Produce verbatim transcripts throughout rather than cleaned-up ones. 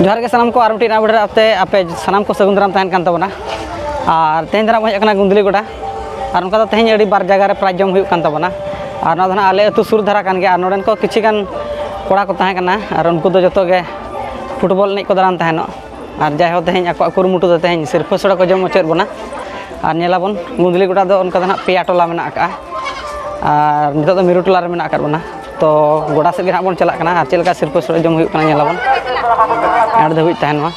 ᱡᱚᱦᱟᱨ ᱜᱮ ᱥᱟᱱᱟᱢ ᱠᱚ, ᱟᱨ ᱢᱤᱫᱴᱤᱡ ᱱᱟᱣᱟ video ᱨᱮ ᱟᱯᱮ, ᱟᱯᱮ ᱥᱟᱱᱟᱢ ᱠᱚ ᱥᱟᱹᱜᱩᱱ ᱫᱟᱨᱟᱢ ᱛᱟᱦᱮᱱ ᱠᱟᱱ ᱛᱟᱵᱚᱱᱟ᱾ ᱟᱨ ᱛᱮᱦᱮᱧ ᱫᱚ ᱱᱟᱜ ᱵᱚᱱ ᱦᱮᱡ ᱟᱠᱟᱱᱟ ᱜᱩᱸᱫᱽᱞᱤ ᱜᱚᱰᱟ᱾ ᱟᱨ ᱚᱱᱠᱟ ᱫᱚ ᱛᱮᱦᱮᱧ ᱟᱹᱰᱤ ᱵᱟᱨ ᱡᱟᱭᱜᱟ ᱨᱮ prize ᱡᱚᱢ ᱦᱩᱭᱩᱜ ᱠᱟᱱ ᱛᱟᱵᱚᱱᱟ᱾ ᱟᱨ ᱱᱚᱣᱟ ᱫᱚ ᱱᱟᱜ ᱟᱞᱮ ᱟᱹᱛᱩ ᱥᱩᱨ ᱫᱷᱟᱨᱟ ᱠᱟᱱ ᱜᱮᱭᱟ᱾ ᱟᱨ ᱱᱚᱰᱮᱱ ᱠᱚ ᱠᱤᱪᱷᱩ ᱜᱟᱱ ᱠᱚᱲᱟ ᱠᱚ ᱛᱟᱦᱮᱸ ᱠᱟᱱᱟ, ᱟᱨ ᱩᱱᱠᱩ ᱫᱚ ᱡᱚᱛᱚ ᱜᱮ football ᱮᱱᱮᱡ ᱠᱚ ᱫᱟᱬᱟᱱ ᱛᱟᱦᱮᱱᱚᱜ᱾ ᱟᱨ ᱡᱟᱭᱦᱳᱠ, ᱛᱮᱦᱮᱧ ᱟᱠᱚᱣᱟᱜ ᱠᱩᱨᱩᱢᱩᱴᱩ ᱫᱚ ᱛᱮᱦᱮᱧ ᱥᱤᱨᱯᱟᱹ ᱥᱚᱲᱮ ᱠᱚ ᱡᱚᱢ ᱦᱚᱪᱚᱭᱮᱫ ᱵᱚᱱᱟ᱾ ᱟᱨ ᱧᱮᱞᱟᱵᱚᱱ, ᱜᱩᱸᱫᱽᱞᱤ ᱜᱚᱰᱟ ᱫᱚ ᱚᱱᱠᱟ ᱫᱚ ᱱᱟᱜ ᱯᱮᱭᱟ ᱴᱚᱞᱟ ᱢᱮᱱᱟᱜ ᱟᱠᱟᱫᱼᱟ᱾ ᱟᱨ ᱱᱤᱛᱚᱜ ᱫᱚ ᱢᱤᱨᱩ ᱴᱚᱞᱟ ᱨᱮ ᱢᱮᱱᱟᱜ ᱟᱠᱟᱫ ᱵᱚᱱᱟ᱾ ᱛᱚ ᱜᱚᱰᱟ ᱥᱮᱫ ᱜᱮ ᱱᱟᱜ ᱵᱚᱱ ᱪᱟᱞᱟᱜ ᱠᱟᱱᱟ, ᱟᱨ ᱪᱮᱫ ᱞᱮᱠᱟ ᱥᱤᱨᱯᱟᱹ ᱥᱚᱲᱮ ᱡᱚᱢ ᱦᱩᱭᱩᱜ ᱠᱟᱱᱟ ᱧᱮᱞᱟᱵᱚᱱ᱾ ᱟᱹᱰᱤ ᱫᱷᱟᱹᱵᱤᱡ ᱛᱟᱦᱮᱱ ᱢᱟ᱾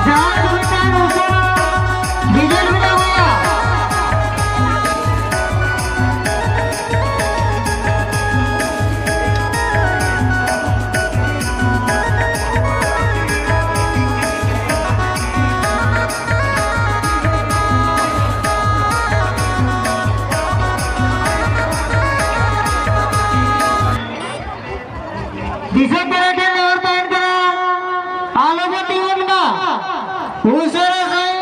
ᱡᱟᱦᱟᱸᱭ ᱠᱚ ᱢᱤᱫᱴᱟᱝ ᱩᱥᱟᱹᱨᱟ ᱰᱤᱡᱮ ᱵᱮᱱᱟᱣ ᱦᱩᱭᱩᱜᱼᱟ᱾ ᱫᱤᱥᱚᱢ ᱯᱮᱲᱟ ᱴᱷᱮᱱ ᱱᱮᱦᱚᱨ ᱛᱟᱦᱮᱱ ᱠᱟᱱᱟ, ᱟᱞᱚ ᱵᱚ ᱛᱤᱸᱜᱩᱱ ᱢᱟ, ᱩᱥᱟᱹᱨᱟ ᱥᱟᱺᱦᱤᱡ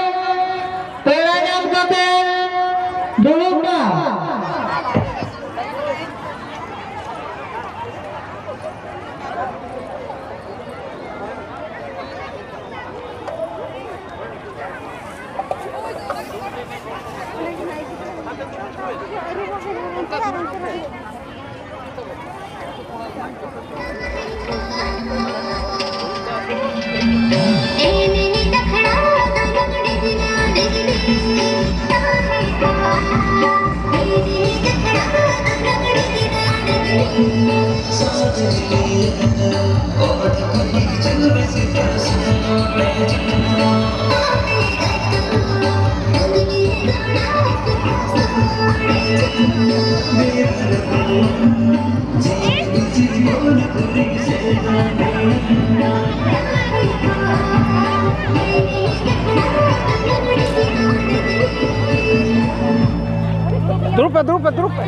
ᱯᱮᱲᱟ ᱧᱟᱢ ᱠᱟᱛᱮ ᱫᱩᱲᱩᱵ ᱢᱟ᱾ ᱫᱩᱲᱩᱵ ᱯᱮ, ᱫᱩᱲᱩᱵ ᱯᱮ, ᱫᱩᱲᱩᱵ ᱯᱮ᱾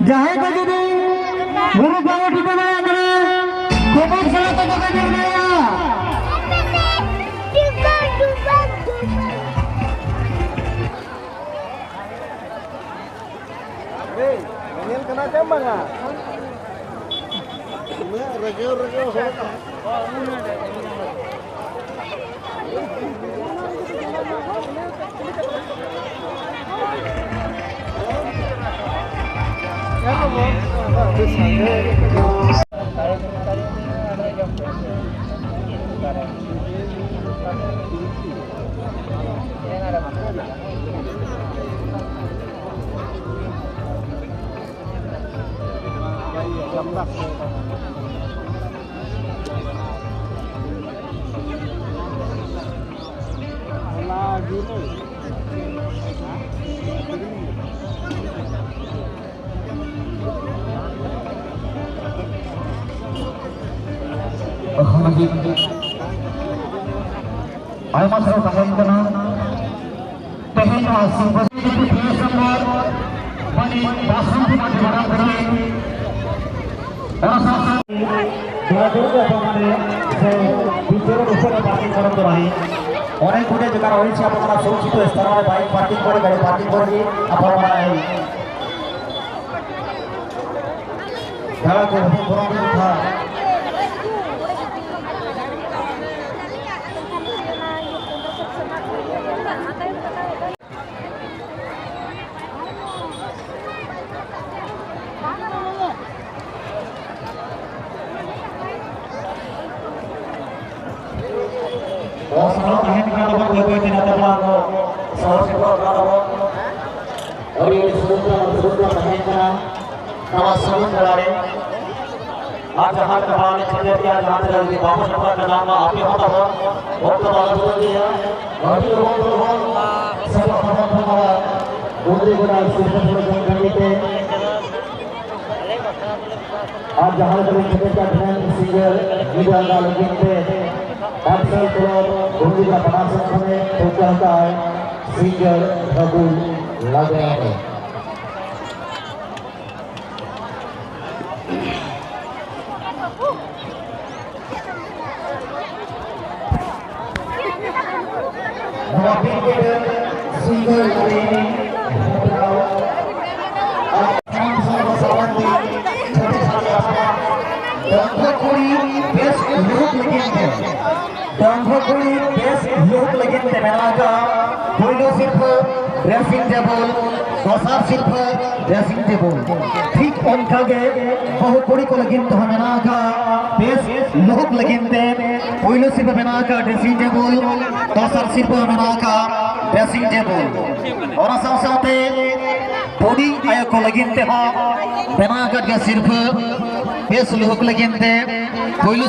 ᱡᱟᱦᱟᱸᱭ ᱠᱚ ᱡᱩᱫᱤ ᱵᱩᱨᱩ ᱵᱟᱝ ᱴᱷᱤᱠᱟᱹ ᱫᱟᱲᱮᱭᱟᱜ ᱠᱟᱱᱟ, ᱠᱚᱵᱚᱨ ᱥᱟᱞᱟ ᱛᱟᱠᱚ ᱠᱚ ᱧᱮᱞ ᱫᱟᱲᱮᱭᱟᱜᱼᱟ᱾ ᱧᱮᱞ ᱠᱟᱱᱟ ᱪᱮ ᱵᱟᱝᱟ? ᱩᱱᱟᱹᱜ ᱨᱟᱹᱜᱟᱹᱣ ᱨᱟᱹᱜᱟᱹᱣ ᱦᱚᱲ᱾ ᱟᱭᱢᱟ ᱥᱟᱨᱦᱟᱣ ᱛᱟᱦᱮᱱ ᱠᱟᱱᱟ᱾ ᱛᱮᱦᱮᱧ ᱱᱚᱣᱟ ᱥᱤᱨᱯᱟᱹ ᱯᱤ ᱮᱥ ᱱᱚᱢᱵᱚᱨ ᱢᱟᱹᱱᱤᱡ ᱵᱟᱥᱚᱱᱛᱤ ᱢᱟᱹᱡᱷᱤ ᱢᱟᱨᱟᱝ ᱵᱩᱨᱩ, ᱚᱱᱟ ᱥᱟᱶ ᱥᱟᱶ ᱫᱚᱦᱲᱟ ᱫᱩᱲᱩᱵ ᱚᱠᱛᱚ ᱢᱟᱱᱮ ᱥᱮ ᱵᱤᱪᱟᱹᱨ ᱩᱯᱚᱨ ᱯᱟᱨᱴᱤ ᱯᱚᱨᱚᱢ ᱫᱚ ᱵᱟᱝ᱾ ᱚᱱᱮᱠ ᱜᱩᱴᱮ ᱡᱟᱭᱜᱟ ᱨᱮ ᱦᱩᱭ ᱪᱮ ᱟᱵᱚ ᱚᱱᱟ ᱥᱩᱨᱚᱠᱥᱤᱛ ᱥᱛᱷᱟᱱ ᱨᱮ ᱵᱟᱭᱤᱠ ᱯᱟᱨᱠᱤᱝ ᱠᱚᱨᱮ, ᱜᱟᱹᱰᱤ ᱯᱟᱨᱠᱤᱝ ᱠᱚᱨᱮ ᱜᱮ ᱟᱵᱚ ᱢᱟᱱᱮ ᱫᱟᱬᱟ ᱠᱚ ᱦᱚᱯᱚᱱ ᱠᱚ ᱴᱷᱟᱶ᱾ ᱱᱚᱣᱟ ᱥᱟᱶ ᱛᱟᱦᱮᱱ ᱠᱟᱱ ᱛᱟᱵᱚᱱ ᱵᱟᱹᱭ ᱵᱟᱹᱭ ᱛᱮ ᱱᱮᱛᱟᱨ ᱢᱟ ᱟᱵᱚ ᱥᱚᱦᱚᱨ ᱥᱮᱴᱮᱨᱚᱜ ᱠᱟᱱ ᱛᱟᱵᱚᱱ᱾ ᱟᱹᱰᱤ ᱟᱹᱰᱤ ᱥᱟᱹᱜᱩᱱ ᱠᱟᱱᱟ, ᱥᱟᱹᱜᱩᱱ ᱠᱟᱱᱟ ᱛᱟᱦᱮᱸ ᱠᱟᱱᱟ᱾ ᱱᱚᱣᱟ ᱥᱟᱹᱜᱩᱱ ᱵᱮᱲᱟ ᱨᱮ ᱟᱨ ᱡᱟᱦᱟᱸ ᱞᱮᱠᱟ ᱵᱟᱝ ᱴᱷᱤᱠᱟᱹ ᱜᱮᱭᱟ, ᱡᱟᱦᱟᱸ ᱛᱤᱱᱟᱹᱜ ᱡᱩᱫᱤ ᱵᱟᱵᱚ ᱥᱮᱴᱮᱨ ᱫᱟᱲᱮᱭᱟᱜ ᱠᱟᱱᱟ, ᱟᱯᱮ ᱦᱚᱸ ᱛᱟᱵᱚᱱ ᱚᱠᱛᱚ ᱵᱟᱝ ᱵᱚᱫᱚᱞ ᱜᱮᱭᱟ᱾ ᱟᱹᱰᱤ ᱞᱚᱜᱚᱱ ᱞᱚᱜᱚᱱ ᱥᱮᱵᱟ ᱥᱚᱢᱚᱨᱛᱷᱚᱱ ᱱᱚᱣᱟ ᱵᱚᱱᱫᱮ ᱜᱚᱰᱟ ᱥᱤᱨᱯᱟᱹ ᱥᱚᱲᱚ ᱡᱚᱝ ᱠᱟᱹᱢᱤ ᱛᱮ ᱟᱨ ᱡᱟᱦᱟᱸ ᱞᱮᱠᱟ ᱵᱚᱱ ᱴᱷᱤᱠᱟᱹ ᱠᱟᱜ ᱛᱟᱦᱮᱸᱱ, ᱥᱤᱸᱜᱟᱹᱲ ᱧᱤᱫᱟᱹ ᱟᱸᱜᱟ ᱞᱟᱹᱜᱤᱫ ᱛᱮ ᱯᱟᱴᱥᱟᱞ ᱠᱞᱚᱵᱽ ᱜᱚᱱᱫᱤᱜᱟ ᱯᱟᱲᱟ ᱥᱮᱫ ᱠᱷᱚᱱᱮ ᱴᱷᱟᱹᱣᱠᱟᱹ ᱟᱠᱟᱫ ᱥᱤᱸᱜᱟᱹᱲ ᱯᱷᱟᱹᱜᱩᱱ ᱞᱟᱜᱽᱬᱮ ᱮᱱᱮᱡ᱾ ᱱᱚᱣᱟ ᱵᱤᱨ ᱵᱟᱹᱭᱦᱟᱹᱲ ᱥᱤᱸᱜᱟᱹᱲ ᱨᱮ ᱦᱮᱯᱨᱟᱣ ᱟᱨ ᱥᱟᱶ ᱥᱟᱶ ᱥᱟᱶᱛᱮ ᱪᱷᱟᱹᱛᱤᱠ ᱥᱟᱶᱛᱟ ᱰᱟᱺᱜᱩᱣᱟᱹ ᱠᱩᱲᱤ ᱵᱮᱥ ᱞᱩᱦᱩᱠ ᱞᱟᱹᱜᱤᱫ ᱛᱮ, ᱰᱟᱺᱜᱩᱣᱟᱹ ᱠᱩᱲᱤ ᱵᱮᱥ ᱞᱩᱦᱩᱠ ᱞᱟᱹᱜᱤᱫ ᱛᱮ ᱢᱮᱱᱟᱜ ᱟᱠᱟᱫ ᱯᱳᱭᱞᱳ ᱥᱤᱨᱯᱷᱟᱹ dressing table, ᱫᱚᱥᱟᱨ ᱥᱤᱨᱯᱷᱟᱹ dressing table᱾ ᱴᱷᱤᱠ ᱚᱱᱠᱟ ᱜᱮ ᱵᱟᱹᱦᱩ ᱠᱩᱲᱤ ᱠᱚ ᱞᱟᱹᱜᱤᱫ ᱛᱮᱦᱚᱸ ᱢᱮᱱᱟᱜ ᱟᱠᱟᱫ ᱵᱮᱥ ᱞᱩᱦᱩᱠ ᱞᱟᱹᱜᱤᱫ ᱛᱮ ᱯᱳᱭᱞᱳ ᱥᱤᱨᱯᱷᱟᱹ ᱢᱮᱱᱟᱜ ᱟᱠᱟᱫ dressing table, ᱫᱚᱥᱟᱨ ᱥᱤᱨᱯᱷᱟᱹ ᱢᱮᱱᱟᱜ ᱟᱠᱟᱫ dressing table᱾ ᱚᱱᱟ ᱥᱟᱶ ᱥᱟᱶᱛᱮ ᱵᱩᱰᱷᱤ ᱟᱭᱳ ᱠᱚ ᱞᱟᱹᱜᱤᱫ ᱛᱮᱦᱚᱸ ᱢᱮᱱᱟᱜ ᱟᱠᱟᱫ ᱜᱮᱭᱟ ᱥᱤᱨᱯᱷᱟᱹ ᱵᱮᱥ ᱞᱩᱦᱩᱠ ᱞᱟᱹᱜᱤᱫ ᱛᱮ ᱯᱳᱭᱞᱳ